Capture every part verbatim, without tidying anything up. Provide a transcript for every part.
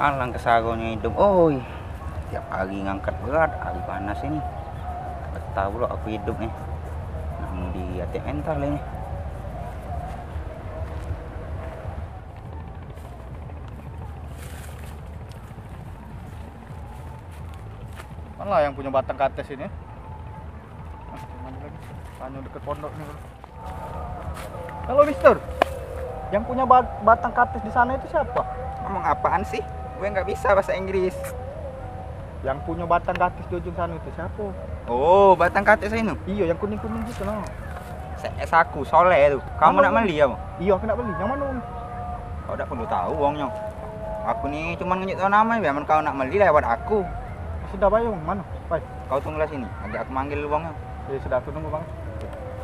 Alang kesaronyo idup, oi. Tiap hari ngangkat berat, hari panas ini. Betah pulo aku idup ni. Nak mudi atik mental ini. Mana yang punya batang kates ini? Ah, mana lagi? Tanya deket pondok ni. Halo, Mister. Yang punya ba-, batang kates di sana itu siapa? Ngomong apaan sih? Gue nggak bisa bahasa Inggris. Yang punya batang kates di ujung sana itu siapa? Oh, batang kates ini? Iyo, yang kuning-kuning gitu, no. C S aku, Soleh tu. Kamu nak meli apa? Iyo, aku nak beli. Yang mana, Om? Kau dak perlu tahu wongnyo. Aku ni cuman ngejuk tahu nama, biar kau nak meli lewat aku. Sudah, bae, Om. Mana? Bae. Kau tunggulah sini, agak aku manggil wongnyo. Ya sudah, aku tunggu, Bang.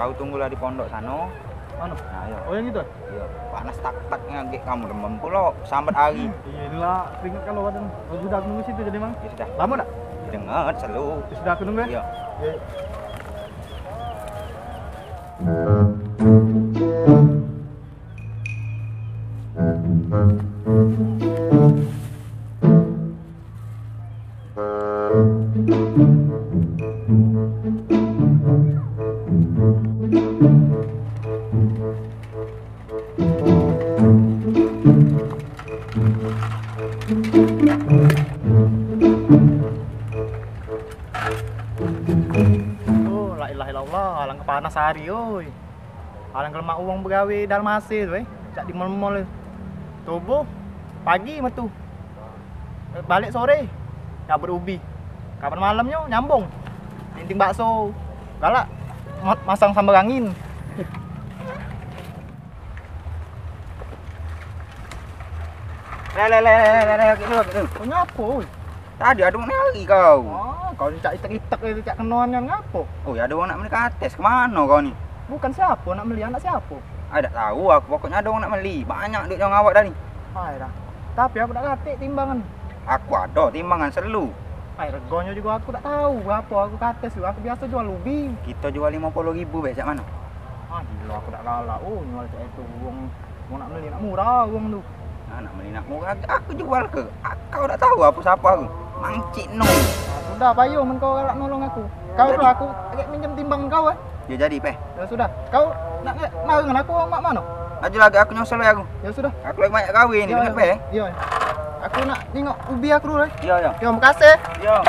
Kau tunggulah di pondok sano. Mana? Nah, ayo. Oh, yang itu? Iya, panas tak-tak ngagek kamu, demam pulo, sambat hari. Iya, inilah keringat kalau ada. Oh, sudah, aku nunggu situ jadi, Mang. Ya sudah. Lama tak? Dengar selalu. Ya sudah, aku nunggu ya. Iya. Iya. Oh, la ilaha illallah, alangkah panas hari, oi. Alangkah lemak uwong begawe dalam A C tu, eh. Cak di mall-mall tu. Tubuh, pagi metu. Balik sore, nyabut ubi. Kapan malamnyo nyambung. Ninting bakso. Galak ma-, masang sambal angin. Le, le, le, le, le, le, lagi dulu, lagi dulu. Kau nyapo, oi? Tadi ado wong nyari kau. Oh, kau ni cak itek-itek itu, cak kenoan nian ngapo? Oh, ya ado wong nak meli kates. Kemano kau ni? Bukan siapo nak meli, anak siapo? Ai, dak tahu aku. Pokoknyo ado wong nak meli. Banyak duit yang awak tadi. Ai dah. Tapi aku dak katek timbangan. Aku ado timbangan selu. Ai, regonyo jugo aku dak tahu berapo aku kates tu. Aku biaso jual ubi. Kito jual limo puluh ribu be, cak mano? Ah, gilo, aku dak galak. Oh, jual cak itu wong Mau nak meli nak murah wong tu. Nah, nak meli nak murah, aku jual ke. Kau dak tahu apo siapo aku. Mang Cik Nung. Nah, sudah, payo men kau galak nolong aku. Kau tu aku agak minjem timbang kau, eh. Ya jadi, peh. Ya sudah. Kau nak, nak mari dengan aku mak mano? Laju lagi aku nyusul ya aku. Ya sudah. Aku lagi banyak gawe ni, ya, dengar, ya, peh. Ya. Aku nak nengok ubi aku dulu, eh. Ya, ya. Ya, makasih. Ya.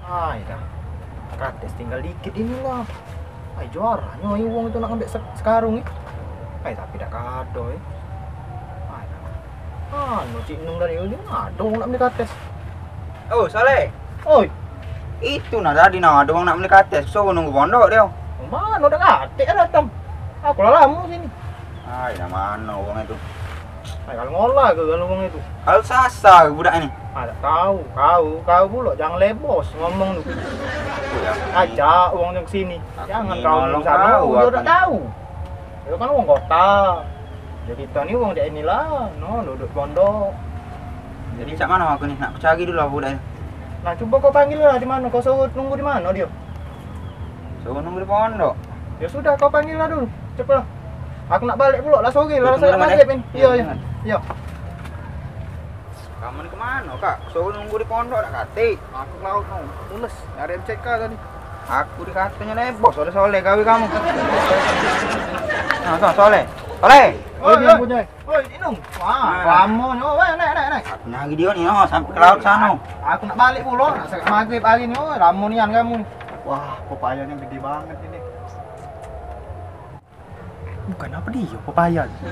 Ai dah, kates tinggal dikit inilah. Ai, juaranyo ai wong itu nak ngambek se-, sekarung ni. Ai, tapi dak kado, eh. Ai dah. Anu, Cik Nung tadi, ado wong nak meli kates. Oh, Saleh. Oi. Itu nah tadi nah, ado wong nak meli kates. Suruh nunggu pondok dio. Mano dak katek datang. Aku lah lamo sini. Ai, dah mano wong itu? Ai, kalu ngolah ke kalu wong itu? Kalu sasar budak ini. Ah, dak tahu. Kau, kau pulo jangan lebos ngomong tu. Aku ya. Ajak wong yang sini. Aku jangan ni kau nolong sano, kau, dio aku dak ni tahu. Dio kan wong kota. Yo, kito ni wong cak inilah, no, duduk pondok. Jadi cak mano aku ni? Nak ku cari dulu aku budak ni. Nah, cubo kau panggil lah di mano, kau suruh nunggu di mano dio? Suruh nunggu di pondok. Ya sudah, kau panggil lah dulu. Cepatlah. Aku nak balik pulo lah sore lah, rasa maghrib ni. Iyo, iyo. Iyo. Kamu ni kemano, Kak? Suruh nunggu di pondok dak katek. Aku ke laut no. Mules, nyari M C K tadi. Aku dikatonyo lebos oleh Soleh gawe kamu. Nah, so, Soleh. Soleh. Oi, oi, oi. Oi, Inung. Wah, lamo nyo. Weh, naik, naik, naik. Aku nyari dio ni, oh, sampe ke laut sano. Aku nak balik pulo, nak maghrib hari ni. Oi, lamo nian kamu ni. Wah, pepayanya gede banget ini. Bukan apo dio, pepaya tu.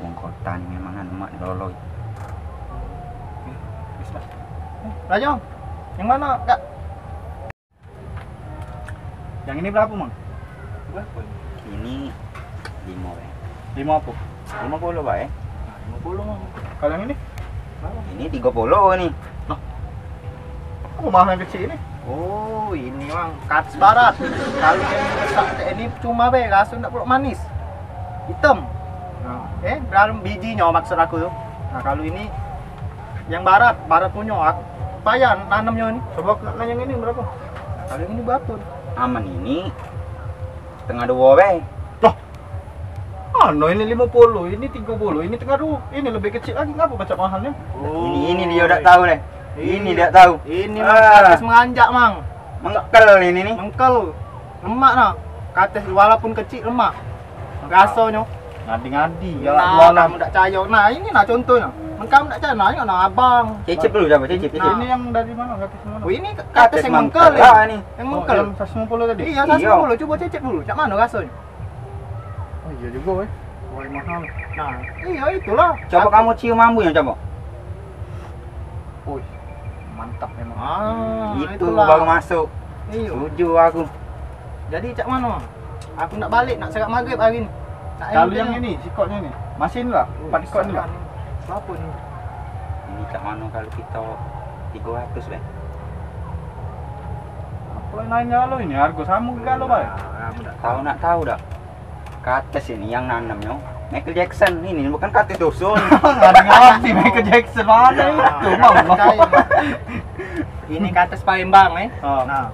Wong kota ni memang anu mak diloloi. Rajo, yang mano, Kak? Yang ini berapo, Mang? Berapo ini? Ini limo, Bang. Limo apo? Limo puluh bae. Lima puluh, Mang. Kalau yang ini? Ini tiga puluh ini. Nah. Apa mahal yang kecil ini? Oh, ini, Mang, kates barat. Kalau yang besak cak ini cuma be, raso ndak pulok manis. Hitam. Nah. Eh, dalam bijinyo maksud aku tu. Nah, kalau ini yang barat, barat punyo. Aku payah nanemnyo ni. Coba aku nak nanya yang ini berapa? Nah, kalau yang ini berapa? Aman ini setengah dua be. Loh, anu ini lima puluh, ini tiga puluh, ini tengah dua, ini lebih kecil lagi, ngapa pacak mahalnya? Ini, ini dia dak tahu deh. Ini dak tahu. Ini, Mang, kates menganjak, Mang. Mengkel ini nih. Mengkel. Lemak nah. Kates walaupun kecil lemak. Rasonyo. Ngadi-ngadi, galak. Nah, jualan. Kamu dak cayo. Nah, ini nah contohnyo. Men kamu dak cayo, nah, ini nah abang. Cicip dulu, coba cicip, cicip. Nah. Ini yang dari mana? Kates mana? Oh, ini kates yang mengkel. Kates mengkel lah ini. Yang mengkel. Oh, yang seratus lima puluh tadi? Iya, seratus lima puluh. Coba cicip dulu. Cak mana rasonyo? Oh, iya juga, weh. Woi, mahal. Nah, iya itulah. Coba kamu cium ambunya, coba. Wih, mantap memang. Ah, itu itulah. Baru masuk. Iya. Setuju aku. Jadi cak mana? Aku nak balik, nak serak maghrib hari ni. Kalau yang ini, sikoknya ni. Masih ni lah, empat sikok ni lah. Berapa ni? Ini cak mana kalau kita tiga ratus, Bang? Apa nanya lo ini? Harga sama ke kalau, Bang? Tahu nak tahu dah. Kates ini yang nanemnyo Michael Jackson, ini bukan kates dusun. Ngadi-ngadi Michael Jackson, mana itu, Bang? Ini kates Palembang, eh. Oh. Nah,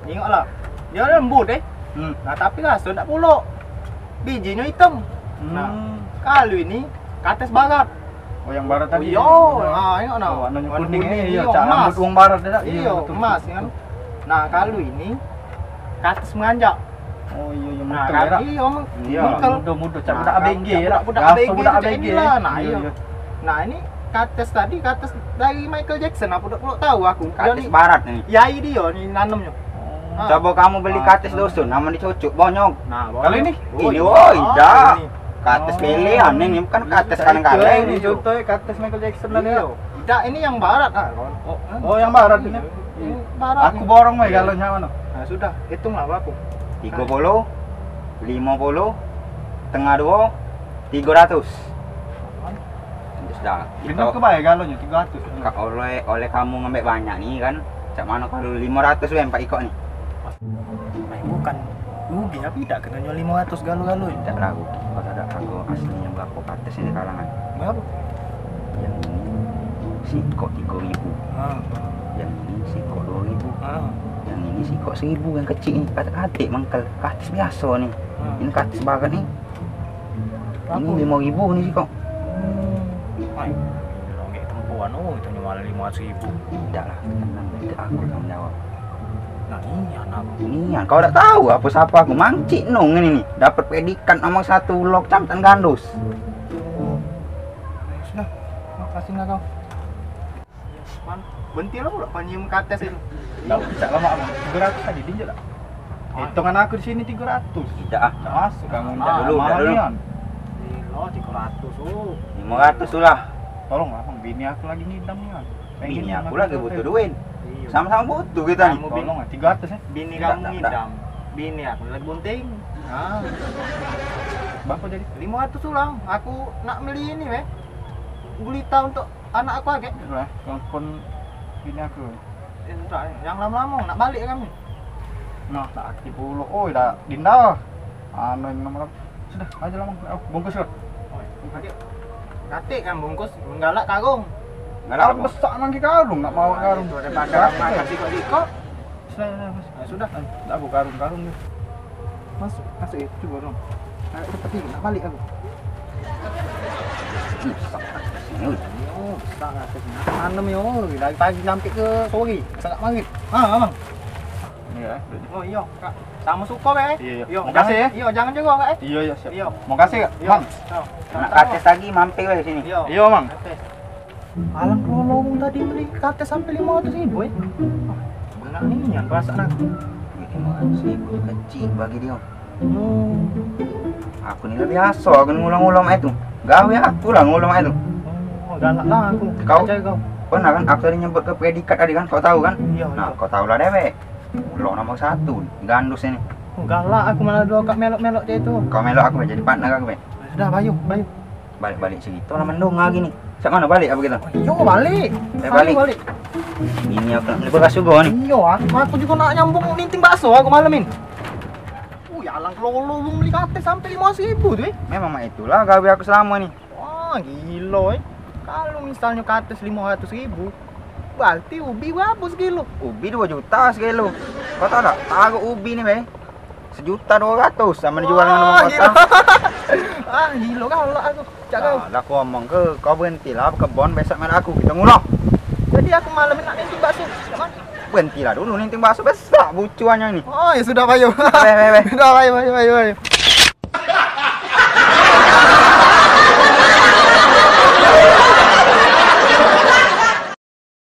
tengoklah. Dia lembut, eh. Hmm. Nah, tapi raso ndak pulok. Bijinyo hitam. Nah, kalau ini kates barat. Oh, yang barat tadi. Iyo, ah, tengok nah. Oh, warnanya kuning, eh, iyo, cak rambut wong barat dah. Iyo, emas kan. Nah, kalau ini kates menganjak. Oh, iyo, iyo, nah, mengkel, kan, iyo, mengkel. Mudo-mudo, cak budak A B G, ya, budak A B G. Nah, iyo. Nah, ini kates tadi, kates dari Michael Jackson, apa dak pulok tahu aku. Kates barat ni. Yai dia ni nanemnyo. Coba kamu beli kates dusun, nama dicocok, bonyok. Nah, kalau ini? Ini, woi, dah. Kates pilihan ini, bukan kates kadang-kadang ini. Contoh kates Michael Jackson tadi. Iyo. Dak, ini yang barat, ah, kawan. Oh, yang barat ini. Ini barat. Aku borong, weh, kalau nyaman. Nah, sudah, hitunglah berapa. Tiga puluh, lima puluh, tengah dua, tiga ratus. Sudah. Bener ke bayar galonnya tiga ratus. Oleh, oleh kamu ngambek banyak ni kan. Cak mana kalau lima ratus, weh, empat ikok ni? Ai, bukan rugi, tapi dak kena nyual limo ratus galo-galo. Dak lah rugi, pas ado hargo aslinyo berapo kates ini kalangan. Berapo? Yang ini sikok tigo ribu. Ha. Yang ini sikok duo ribu. Ha. Yang ini sikok seribu, yang kecik ni. Katek-katek mengkel, kates biaso ni. Ha. Ini kates barat ni. Ini limo ribu ni sikok. Hmm. Ai, longek tempuan, oh, itu nyual limo ratus ribu. Dak lah, tenang, dak aku tanggung jawab. Nah, nian aku. Nian, kau dak tahu apa siapa aku. Mancik nong ini nih, dapat predikat nomor satu Lok Kecamatan Gandus. Sudah, makasih lah kau. Man, benti lah pula panyium kates itu. Dah, cak lemak, Bang. Tiga ratus tadi, dinjak tak? Ah. Hitungan aku di sini tiga ratus. Tidak, ah. Tak masuk kamu, dah dulu, dah dulu. Gilo, tiga ratus, oh. Lima ratus tu lah. Tolong lah, Bang. Bini aku lagi ngidam ni, kan. Bini aku lagi butuh duit. Iyo. Sama-sama butuh kita ni. Tolong lah, tiga ratus, ya. Bini kamu ngidam. Bini aku lagi bunting. Ah. Berapa jadi? Lima ratus ulang. Aku nak beli ini, weh. Gulita untuk anak aku agek. Lah, telepon bini aku. Eh, enggak, yang lamo-lamo nak balik kami. Nah, tak aktif pula. Oh, dah Dinda. Anu yang nomor sudah aja lah, Mang. Oh, bungkus lah. Oh, katik kan bungkus, menggalak karung. Galak besak nang karung, nak bawa karung. Itu daripada makan sikok-sikok. Sudah, sudah, sudah. Ah, sudah. Dak, aku karung-karung ni. Masuk, masuk ya, cuba dong. Nak cepet ni, nak balik aku. Rusak. Yo, rusak aku. Tanem yo, dari pagi sampai ke sore, sangat maghrib. Ha, Bang. Iya, eh. Oh, iya, Kak. Sama suko, Kak, eh? Iya, iya. Iyo, makasih, jangan, ya. Iyo, jangan juga, Kak, eh? Iya, iya, siap. Iya. Makasih, Kak. Iya. Bang. Nak kates lagi, mampir ke sini. Iya. Iya, Bang. Kates. Alang kelolong tadi beli kates sampai lima ratus ribu, eh. Banyak nian perasaan aku. Lima ratus ribu tu kecik bagi dia. Hmm. Aku ni lah biaso, aku ni ngulang-ngulang mak itu. Gawe aku lah ngulang mak itu. Oh, galak lah aku. Kau pernah kan aku tadi nyebut ke predikat tadi kan, kau tahu kan? Iya, iya. Nah, kau tahu lah dewek. Ulo nomor satu, gandus ini. Oh, galak aku malah dua kak melok-melok dia itu. Kau melok aku jadi partner aku, be. Sudah, bayu, bayu. Balik-balik cerita lah mendong lagi ni. Cak mana balik apa kita? Yo balik. Eh, balik. Balik. Ini aku nak beli beras juga ni. Iyo, aku, aku juga nak nyambung ninting bakso aku malam ni. Uh, ya alang kelolo belum beli kates sampai lima ratus ribu tu eh. Memang mak itulah gawe aku selama ni. Wah, gila eh. Kalau misalnya kates lima ratus ribu, berarti ubi berapa sekilo? Ubi dua juta sekilo. Kau tahu tak? Taruh ubi ni, weh. Sejuta dua ratus sama dijual dengan rumah kota. Ah, gila galak aku. Cak kau. Dah aku omong ke kau berhentilah berkebon besok main aku kita ngulah. Jadi aku malam nak ninting bakso. Cak mana? Berhentilah dulu ninting bakso besar bucuannya ini. Oh, ya sudah payo. Weh, weh, weh. Sudah payo, payo, payo, payo.